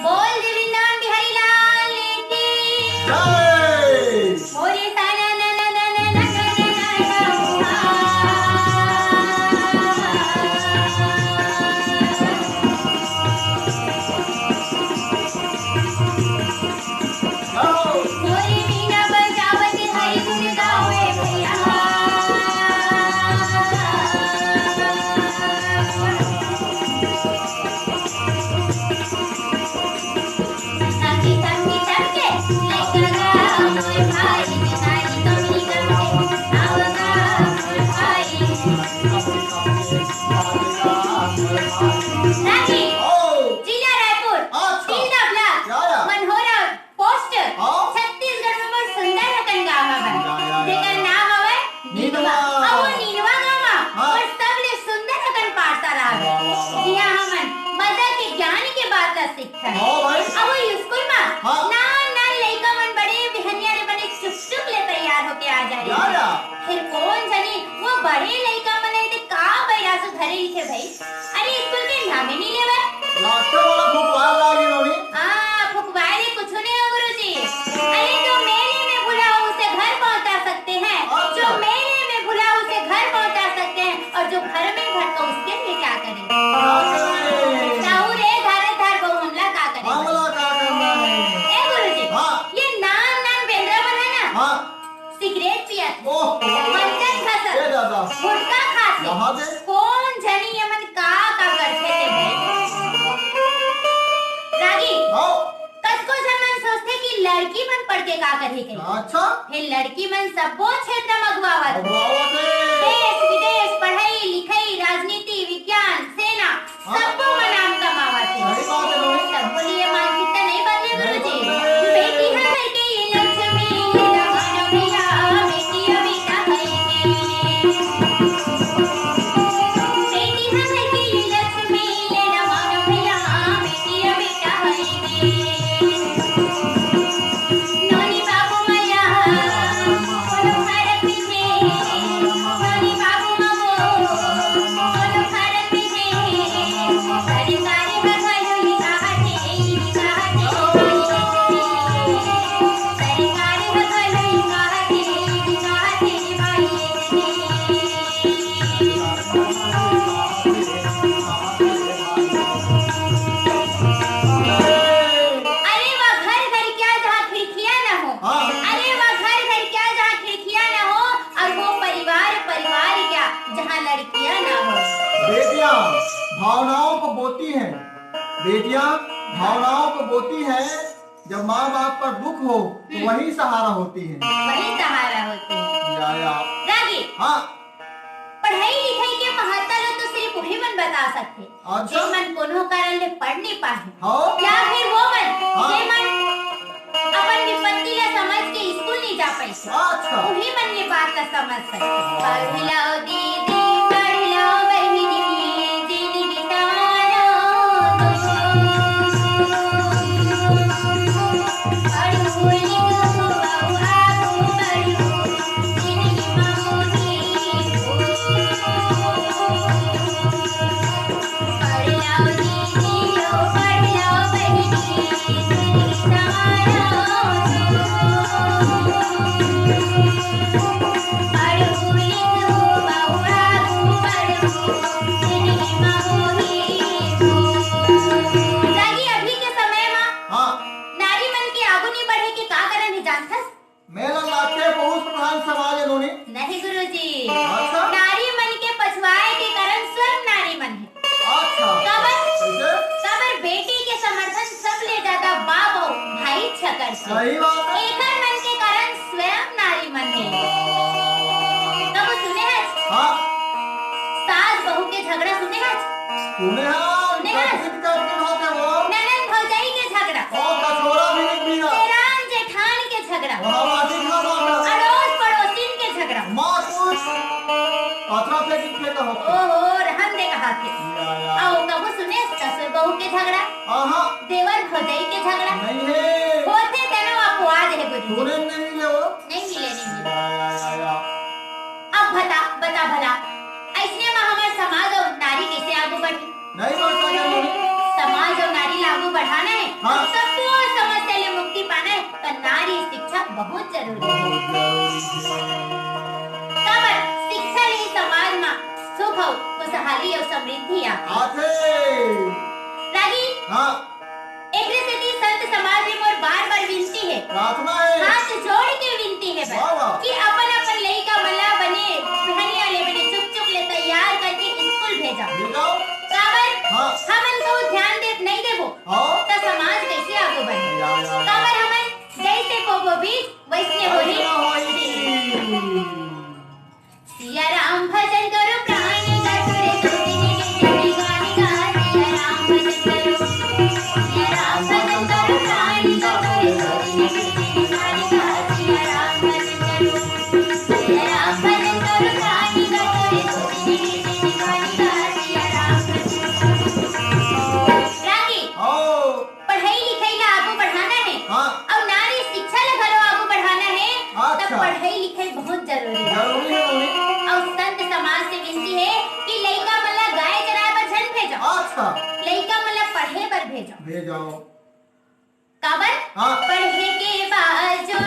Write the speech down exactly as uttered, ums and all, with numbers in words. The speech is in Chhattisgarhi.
बोल जी वृंदावन बिहारी लाल की। जय। मोरे सा ना ना ना ना ना ना ना ना ना ना। मोरे बीना बजावत हरि गुण गावे भैया। संगी संगी सबके लइका गा मोर भाई, बिहारी कमली गा के आवगा मोर भाई। रागी, ओ। जिला रायपुर, अच्छा। तिल्दा ब्लॉक, या, या। मनहोरा पोस्ट, हाँ। छत्तीसगढ़ में बहुत सुंदर अकन गाँव हवय, या, या, या, जेकर या। नाम हवय नीनवा। नीनवा। अब वो नीनवा गाँव म हाँ। और सबले सुंदर अकन पाठशाला हवय। वाह, वाह, वाह। इहाँ हमन मजा के ज्ञान के बात ला सीखथन। हाँ भाई। अब वो स्कूल म हाँ। नान नान लइका मन बड़े बिहनिया ले बने चुक चुक ले तैयार होके आ जाही। या, या। फिर कोन जनी वो बड़े लइका मन ला एदे का बैरा सुधरे रहिथे भाई? अरे, स्कूल के नामे नहीं लेवे। लागथे मोला फुकवार लागे नोनी। हाँ, फुकवार ही कुछ नहीं हो गुरुजी। अरे, जो मेले में भुला हो, उसे घर पहुंचा सकते हैं। अच्छा। जो मेले में भुला हो, उसे घर पहुंचा सकते हैं, और जो घर में भटका, उसके लिए क्या करें? क्या करें? जाहू रे, धारे धार बहू, हमला का करें? हमला का करना है? ए गुरुजी, हाँ। ये नान नान बेंदरा मन है ना? हाँ। सिगरेट पियत, ओह। मंजन घसत, ए दादा। गुटखा खात, यहाँ दे। कोन जनी ये मन का का करथे ते भाई? रागी, हाँ। कतको झन मन सोचथे कि लड़की मन पढ़ के का करही कहिके। अच्छा। फिर लड़की मन सब्बो क्षेत्र म अगुवावत। अगुवावत हे। देश विदेश, पढ़ई लिखई, राजनीति, विज्ञान, सेना, सब्बो म नाम कमावत हे। सही बात हे, रोहित। तब बोलिए, मानसिकता नहीं बदले, नहीं गुरुजी। बदले। बेटी है घर की लक्ष्मी, ये जमाना भैया, बेटी अभी क्या करेगी? बेटी है घर की लक्ष्मी, ये जमाना भैया, बेटी अभी क्या करेगी? नोनी बाबू मैया, कोनो फरक नइये। नोनी बाबू मामो, कोनो फरक नइये। सरकारी ह घलो इही काहथे, इही काहथे, सरकारी ह घलो इही काहथे, इही काहथे भाई। अरे वा घर घर क्या जहाँ खिड़कियाँ न हो। हाँ। अरे वा घर घर क्या जहाँ खिड़कियाँ न हो, और वो परिवार परिवार क्या जहाँ लड़कियाँ न हो। बेटियाँ भावनाओं को बोती हैं, बेटियाँ भावनाओं को बोती हैं, जब माँ बाप पर दुख हो तो हम्म। वही सहारा होती है। वही सहारा होती है। या, या। रागी। हाँ। पढ़ई लिखई के महत्ता ल तो सिर्फ उही मन बता सकथे, अच्छा। जे मन कोनो कारण ले पढ़ नइ पाए, हाँ। या फिर वो मन, हाँ। जे मन अपन विपत्ति ल समझ के स्कूल नइ जा पाइस, अच्छा। उही मन ये बात ल समझ सकथे। पढ़ लो दीदी, पढ़ लो बहिनी, जिनगी संवारो तो। पढ़ू लिखू अउ आगू बढ़ू, रागी, अभी के समय मा हाँ। नारी मन के आगू नइ बढ़े के का कारण हे जानथस? मेला लागथे पुरुष प्रधान समाज ए नोनी। नहीं गुरुजी। अच्छा। नारी मन के पछुआए के कारण स्वयं नारी मन हे। अच्छा। काबर? कइसे? काबर बेटी के समर्थन सबले ज्यादा बाप अउ भाई छकर से। सही बात हे। एकर मन के कारण स्वयं नारी मन हे। कबो सुने हस? हाँ। सास बहू के झगड़ा सुने हस? सुने हन, सुने हस? कतकिन कतकिन होथे वो। ननद भौजाई के झगड़ा। ओ, कछोरा भी निकली ना। देरान जेठान के झगड़ा। वहाँ बाजी खा बाबा। अड़ोस पड़ोसिन के झगड़ा। माँ कुछ पथरा फेंकी फेंका होथे। ओहो, रहन दे कहाथे। या, या। अउ कबो सुने ससुर बहू के झगड़ा? आहा। देवर भौजाई के झगड़ा? नहीं हे। होथे तेनो अपवाद हे गुरु। सुने नहीं मिले वो। नहीं मिले, नहीं मिले। या, या, या, या। अब बता, बता भला, अइसने म हमर समाज अउ नारी कइसे आगू बढ़ही? नहीं बढ़ सके, नहीं। समाज अउ नारी ला आगू बढ़ाना हे, हाँ। सबको समस्या ले मुक्ति पाना हे, त नारी शिक्षा बहुत जरूरी हे। बहुत जरूरी हे। काबर शिक्षा ले ही समाज म सुख अउ खुशहाली अउ समृद्धि आथे। आथे। रागी, हाँ। एकरे सेती संत समाज ले मोर बार-बार विनती हे। प्रार्थना हे। हाथ जोड़ के विनती हे बस वाह, वाह। कि अपन-अपन लइका मन ला बने बिहनिया ले, बने चुक-चुक ले तैयार करके स्कूल भेजव। भेजव। काबर? हाँ। हमन कहूँ ध्यान दे, नइ देबो, हाँ। त समाज कइसे आगू बढ़ही? या, या, या। काबर हमन जइसे बोबो बीज, वइसने होही। वइसने होही। सिया राम भजन करो प्राणी का सुरे सुरे निधि निधि गाने गा। सिया राम भजन करो, सिया राम भजन करो प्राणी का सुरे सुरे निधि निधि गाने गा। सिया राम भजन करो, सिया राम भजन करो प्राणी का सुरे सुरे निधि निधि गाने गा। सिया राम भजन करो। रागी। आओ। पढ़ई लिखई ला आगू बढ़ाना हे हाँ। अउ नारी शिक्षा ला घलो आगू बढ़ाना हे, त अच्छा। पढ़ई लिखई बहुत जरूरी हे। जरूरी हे, जरूरी। अउ संत समाज से विनती हे कि लइका मन ला गाय चराए बर झन भेजव। अच्छा। लइका मन ला पढ़े बर भेजव। भेजव। काबर? हाँ। पढ़े के बाद जो